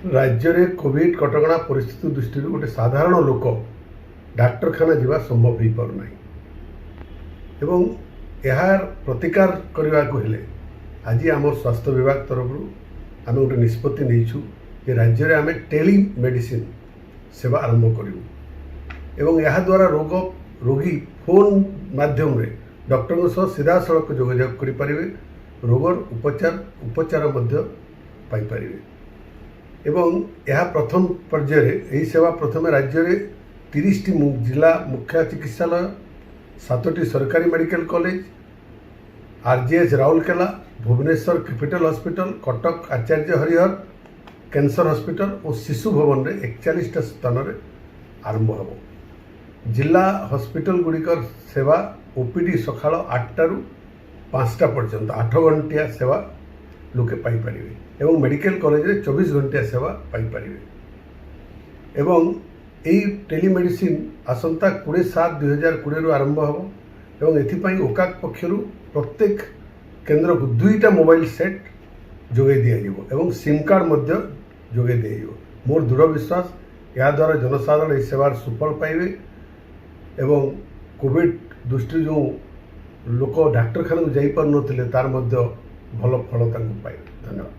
ରାଜ୍ୟରେ କୋଭିଡ଼ କଟକଣା ପରିସ୍ଥିତି ଦୃଷ୍ଟିରୁ ଗୋଟେ ସାଧାରଣ ଲୋକ ଡାକ୍ତରଖାନା ଯିବା ସମ୍ଭବ ହୋଇପାରୁନାହିଁ ଏବଂ ଏହାର ପ୍ରତିକାର କରିବାକୁ ହେଲେ ଆଜି ଆମ ସ୍ୱାସ୍ଥ୍ୟ ବିଭାଗ ତରଫରୁ ଆମେ ଗୋଟେ ନିଷ୍ପତ୍ତି ନେଇଛୁ ଯେ ରାଜ୍ୟରେ ଆମେ ଟେଲି ମେଡ଼ିସିନ ସେବା ଆରମ୍ଭ କରିବୁ ଏବଂ ଏହାଦ୍ୱାରା ରୋଗୀ ଫୋନ୍ ମାଧ୍ୟମରେ ଡକ୍ଟରଙ୍କ ସହ ସିଧାସଳଖ ଯୋଗାଯୋଗ କରିପାରିବେ, ରୋଗର ଉପଚାର ମଧ୍ୟ ପାଇପାରିବେ। ଏବଂ ଏହା ପ୍ରଥମ ପର୍ଯ୍ୟାୟରେ ଏହି ସେବା ପ୍ରଥମେ ରାଜ୍ୟରେ 30ଟି ଜିଲ୍ଲା ମୁଖ୍ୟ ଚିକିତ୍ସାଳୟ, ସାତୋଟି ସରକାରୀ medical college, RGH Rourkela, Bhubaneswar capital hospital, Cuttack Acharya Harihar cancer hospital ଓ ଶିଶୁ ଭବନରେ 41ଟା ସ୍ଥାନରେ ଆରମ୍ଭ ହେବ। ଜିଲ୍ଲା ହସ୍ପିଟାଲ ଗୁଡ଼ିକର ସେବା ଓପିଡି ସକାଳ 8ଟାରୁ 5ଟା ପର୍ଯ୍ୟନ୍ତ 8 ଘଣ୍ଟିଆ ସେବା ଲୋକେ ପାଇପାରିବେ ଏବଂ ମେଡ଼ିକାଲ କଲେଜରେ 24 ଘଣ୍ଟିଆ ସେବା ପାଇପାରିବେ। ଏବଂ ଏହି ଟେଲିମେଡ଼ିସିନ ଆସନ୍ତା 20/7/2020ରୁ ଆରମ୍ଭ ହେବ ଏବଂ ଏଥିପାଇଁ ଓକାକ୍ ପକ୍ଷରୁ ପ୍ରତ୍ୟେକ କେନ୍ଦ୍ରକୁ ଦୁଇଟା ମୋବାଇଲ ସେଟ୍ ଯୋଗାଇ ଦିଆଯିବ ଏବଂ ସିମ୍ କାର୍ଡ଼ ମଧ୍ୟ ଯୋଗାଇ ଦିଆଯିବ। ମୋର ଦୃଢ଼ ବିଶ୍ୱାସ, ଏହାଦ୍ୱାରା ଜନସାଧାରଣ ଏହି ସେବାର ସୁଫଳ ପାଇବେ ଏବଂ କୋଭିଡ଼ ଦୃଷ୍ଟିରୁ ଯେଉଁ ଲୋକ ଡାକ୍ତରଖାନାକୁ ଯାଇପାରୁନଥିଲେ, ତାର ମଧ୍ୟ ଭଲ ଫଳ ତାଙ୍କୁ ପାଇବେ। ଧନ୍ୟବାଦ।